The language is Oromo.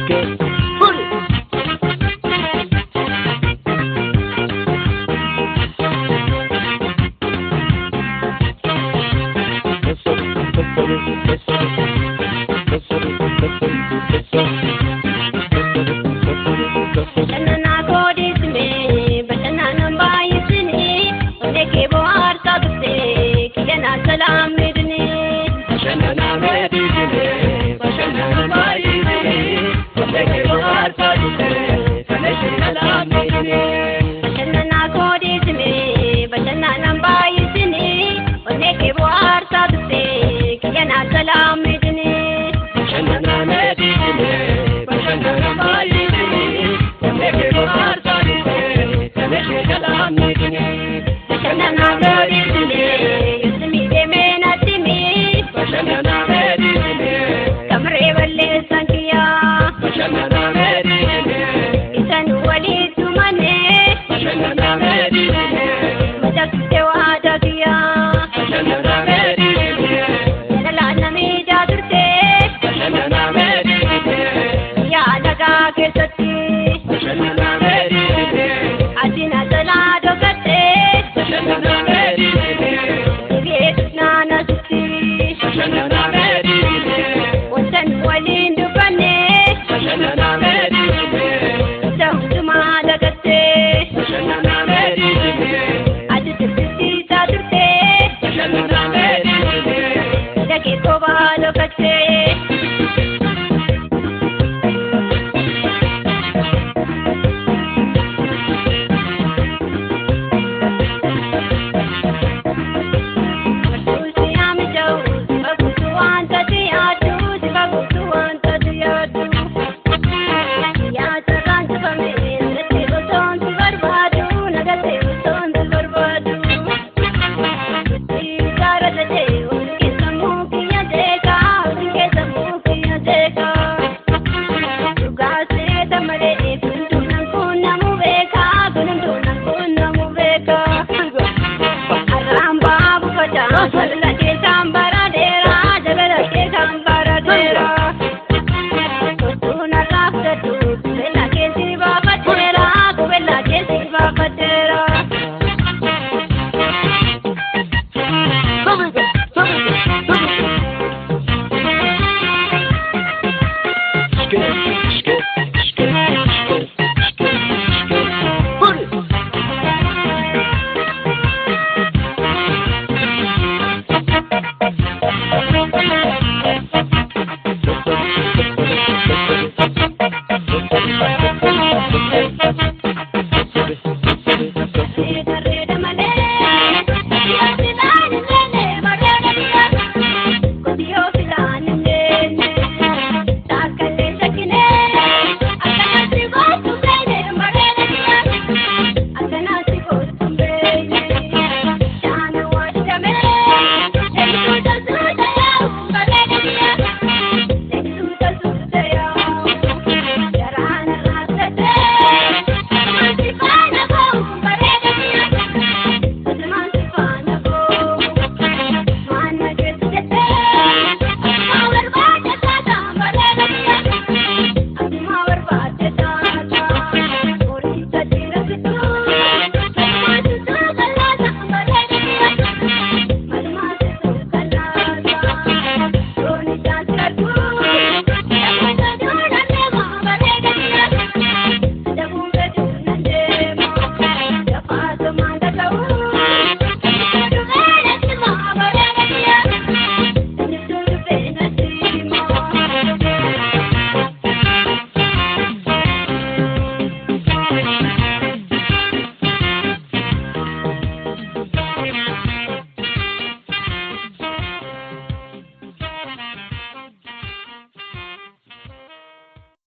Get put it. Bashannanaa koodismee bashannanaan baay'isinii onnee kee bohaarsaa turte kiyyanaa salaam midhinee. Bashannanaa meedhiisinee bashannanaan baay'isinii onnee kee bohaarsaa turte kana ishee salaam midhinee. Bashannanaa koodismee bashannanaan baay'isinii onnee kee bohaarsaa turte kiyyanaa salaam midhinee. Bashannanaa meedhiisinee bashannanaan baay'isinii onnee kee bohaarsaa turte kana ishee salaam midhinee. Bashannanaa koodismee isimii deemee natti himi Bashannanaa meedhiisinee kamree balleessan kiyyaa bashannanaa meedhiisinee isan walitti mannee. bashannanaa meedhiisinee Machaksite waadaa kiyyaa. bashannanaa meedhiisinee Jalalaan namijaa turte bashannanaa meedhiisinee yaa nagaa keessa.